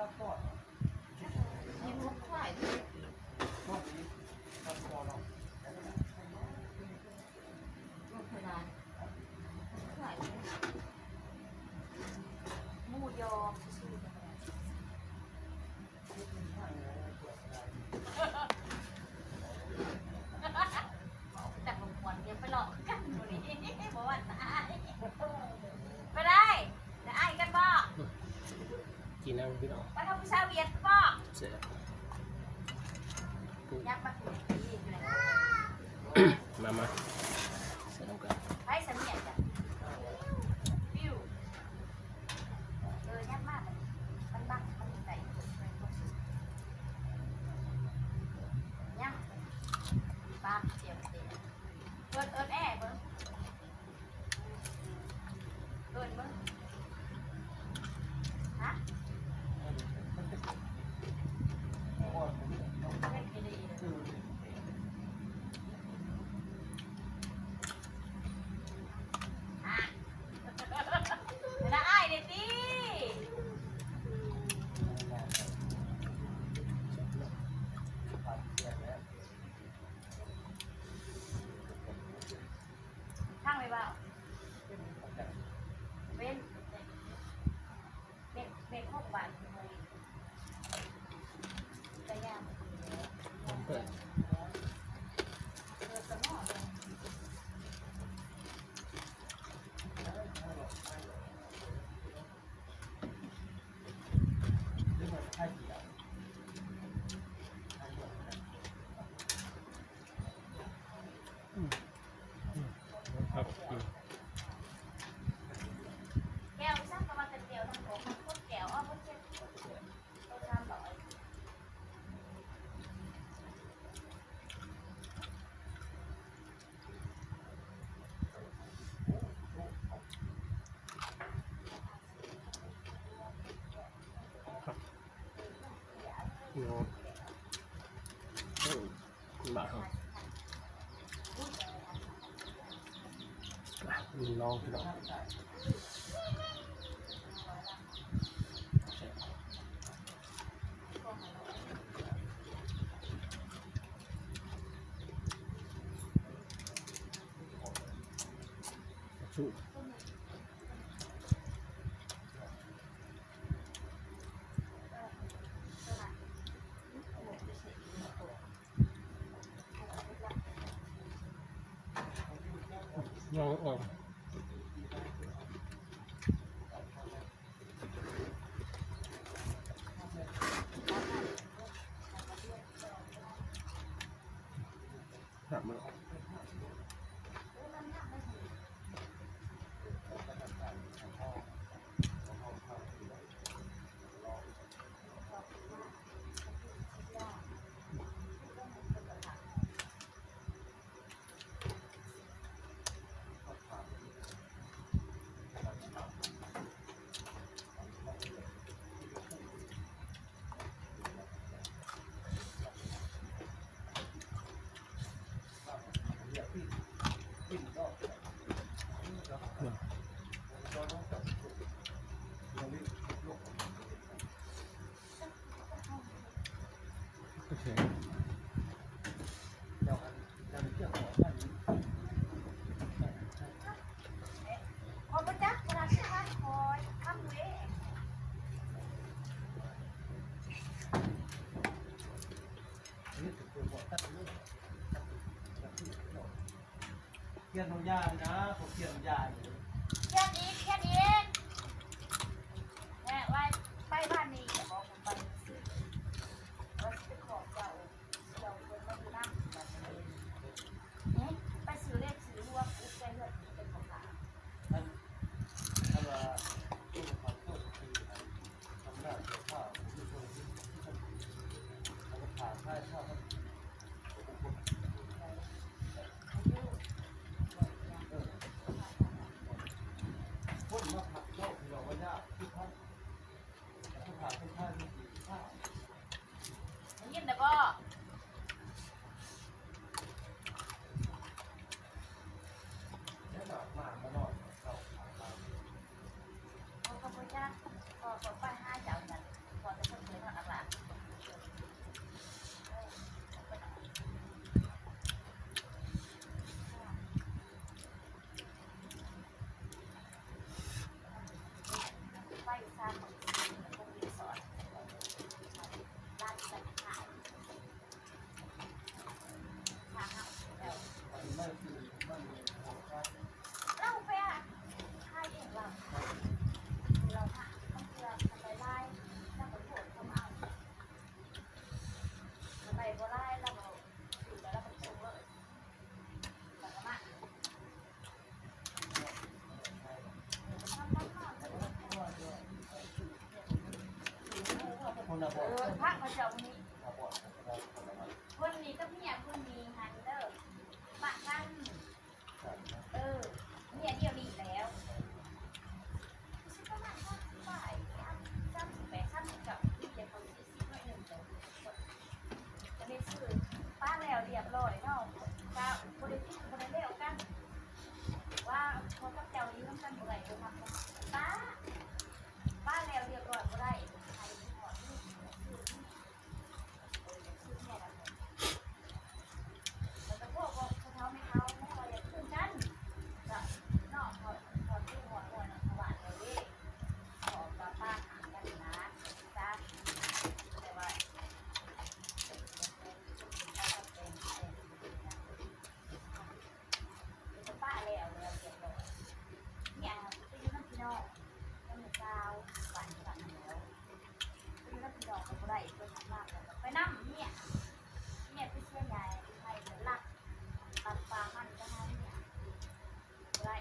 ໝູ່ຢອມຊື່ໆ ແຕ່ບໍ່ຄວນ ດຽວໄປເລາະກັນມື້ນີ້ ບໍ່ວ່າຕາຍ ໄປໄດ້ ໄດ້ອ້າຍກັນບໍ່? ກິນນຳພີ່ນ້ອງ ໄປກັບຜູ້ສາວຫວຽດບໍ່? ແຊບ ຍັບມາກິນ ມາ ມາ ໃສ່ນຳກັນ ໃຜສະເມຍດ ວິວ ເອີ ຍັບມາ ມັນບັງ ມັນໄກ ຍັບ ປາກ ສຽງເຕະ ເອີ ເອີ ແອເບິ່ງ ເອີ້ນເບິ່ງ ຮະ ທາງໄປເວົ້າ ເປັນ ເປັນ ເປັນ ເປັນຂອງບ້ານ ກະຍາ ເປີດ ເປີດສະໝໍ ອືມ ອືມ ແກ້ວຊ້ຳກະວ່າແຕ່ແກ້ວນຳ ຂອງຄົນແກ້ວ ເອົາບໍ່ເຈັບ ໂຕສາມຮ້ອຍ. ເນາະ ເອີ ບາດເຮົາ ລອງພີ່ນ້ອງ ແຊບ ສູດ ໂອເຄ ຂ້ອຍບໍ່ຈັກ ພະນັກງານຂ້ອຍທຳເດ້. ປ່ຽນນ້ຳຢານີ້ນະ ບໍ່ປ່ຽນນ້ຳຢານີ້ ປ່ຽນອີກ ປ່ຽນອີກ ແລະ ໄວ້ໄປບ້ານນີ້ ແລ້ວກໍໄປຊື້ ວ່າຊິໄປຂໍເຈົ້າ ເຈົ້າເພິ່ນມາຢູ່ນຳ ບັດນີ້ ຫຶ ໄປຊື້ເຫຼັກຊື້ລວກ ອຸກໃສ່ເຮືອນ ເປັນພໍ່ຄ້າ ຄັນ ຄັນວ່າ ໄດ້ຍິນແລ້ວບໍ່? ຂ້ອຍກໍບໍ່ຈັກ ຂ້ອຍກໍໄປຫາເຈົ້ານັ້ນ ຂ້ອຍກໍ ເອີ ພະເຂົາເຈົ້ານີ້ ຄົນນີ້ກັບເມຍຄົນນີ້ຫັ້ນເດີ ປະກັນ ເອີ ເມຍດຽວນີ້ແລ້ວ ຊິປະມານສາມສິບປາຍ ສາມສິບແປດ ສາມສິບເກົ້າ ເມຍເຂົາສີ່ສິບໜ້ອຍໜຶ່ງ ກໍເຮັດຊື່ປະແລ້ວລຽບລ້ອຍເນາະ ກໍບໍ່ໄດ້ຜິດບໍ່ໄດ້ແລ້ວກັນ ວ່າເຂົາກັບເຈົ້າຢູ່ນຳກັນບໍ່ໄດ້ ບໍ່ມັກບໍ່ຮັກ ປະ ປະແລ້ວລຽບລ້ອຍບໍ່ໄດ້ ໃຫ້ຮອດມື້ ແລ້ວກໍພວກ ພວກເຖົ້າແມ່ເຖົ້າ ແມ່ເຖົ້າຢາກຄືນກັນ ກໍເນາະ ເຂົາ ເຂົາຖືຮອດ ຮອດ ເຂົາວ່າແລ້ວເດ້ ເຂົາກໍປະຫາກັນນະ ຊະ ແຕ່ວ່າ ປະແລ້ວ ແລ້ວລຽບລ້ອຍ ເມຍໄປຢູ່ນຳພີ່ນ້ອງ ນຳແມ່ສາວ ບ້ານ ບ້ານນັ້ນແລ້ວ ໄປຢູ່ນຳພີ່ນ້ອງກໍບໍ່ໄດ້ ເພິ່ນຮັບມາແລ້ວກໍໄປນຳເມຍ ເມຍໄປເສຍໃຫຍ່ ໄປໄທ ໄປລັກ ຕັດປ່າມັນກໍຫາເມຍ ບໍ່ໄດ້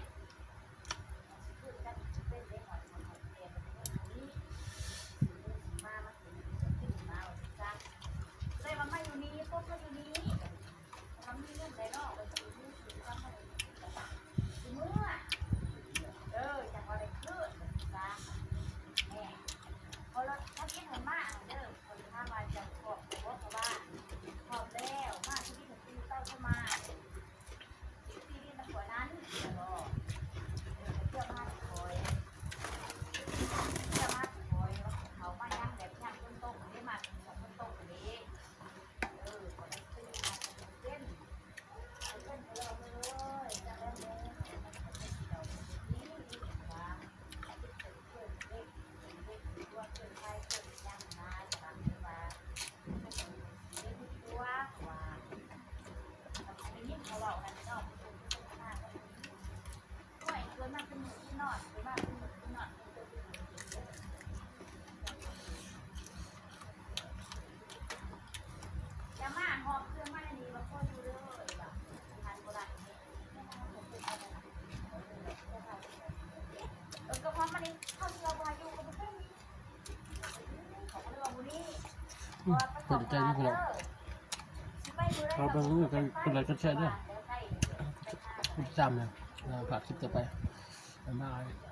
ຄືນກັນເປັນໄດ້ ຮອດ ຮອດ ຮອດແກ່ກໍບໍ່ມີ ຊິມາ ມາກິນ ກິນມາວ່າຊັ້ນ ກໍເລີຍວ່າມາຢູ່ນີ້ ພົບມາຢູ່ນີ້ ຖ້າມີເງິນໄດ້ເນາະ ກໍຊິມີຊີວິດນຳກັນ ຊິເມືອ ເອີ ຈັ່ງວ່າໄດ້ຄືນ ວ່າຊັ້ນຊະ ແມ່ ເພາະລະທຳອິດຫັ້ນມາເດີ ເພິ່ນຖາມວ່າຈະພ້ອມບໍ່ ເພາະວ່າພ້ອມແລ້ວ ມາທຳອິດຫັ້ນຄືເຕົ້າເຂົ້າມາ ທີ່ດິນນຳພວກນັ້ນ ແລ້ວກໍ ເອີ ເຈົ້າມາຄອຍ ເຈົ້າມາຄອຍ ເຂົາມາຍາມແບບຍາມຝົນຕົກເດ້ ມາຊ່ວງຝົນຕົກເດ້ ເອີ ກໍໄດ້ຊື້ມາເປັນ ເປັນຕະຫຼອດເລີຍ ຈາກນັ້ນເລີຍ ມັນກໍເປັນດອກນີ້ ວ່າ ເປັນເພື່ອນເລັກ ເປັນເລັກ ຫຼືວ່າເພື່ອນໄທ ເພື່ອນຫຍັງນະ ແຕ່ວ່າ ເປັນຕົວ ວ່າ ໄດ້ຍິນເຂົາເວົ້ານັ້ນເນາະ ເພິ່ນເປັນຄົນມາ ໂອ້ຍ ເກີດມາເປັນມື້ເປັນນອນ ເກີດມາເປັນມື້ເປັນນອນ ເປັນຄົນ ຢ່າມາຫອບເຄື່ອງມາໃນນີ້ ບໍ່ພໍຢູ່ເດີ ວ່າ ທີ່ຫັ້ນບໍ່ໄດ້ ເອີ ກໍເຂົ້າມານີ້ ເຂົາຊິວ່າບໍ່ໃຫ້ຢູ່ກໍບໍ່ເປັນ ເຂົາກໍເລີຍວ່າບໍ່ນີ້ ອືມ ເພິ່ນໃຈຢູ່ພຸ້ນແຫຼະ ເຮົາເບິ່ງນຳກັນ ກົດໄລກົດແຊເດີ ກົດຕິດຕາມເດີ ຝາກຄລິບຕໍ່ໄປ ບາຍບາຍ.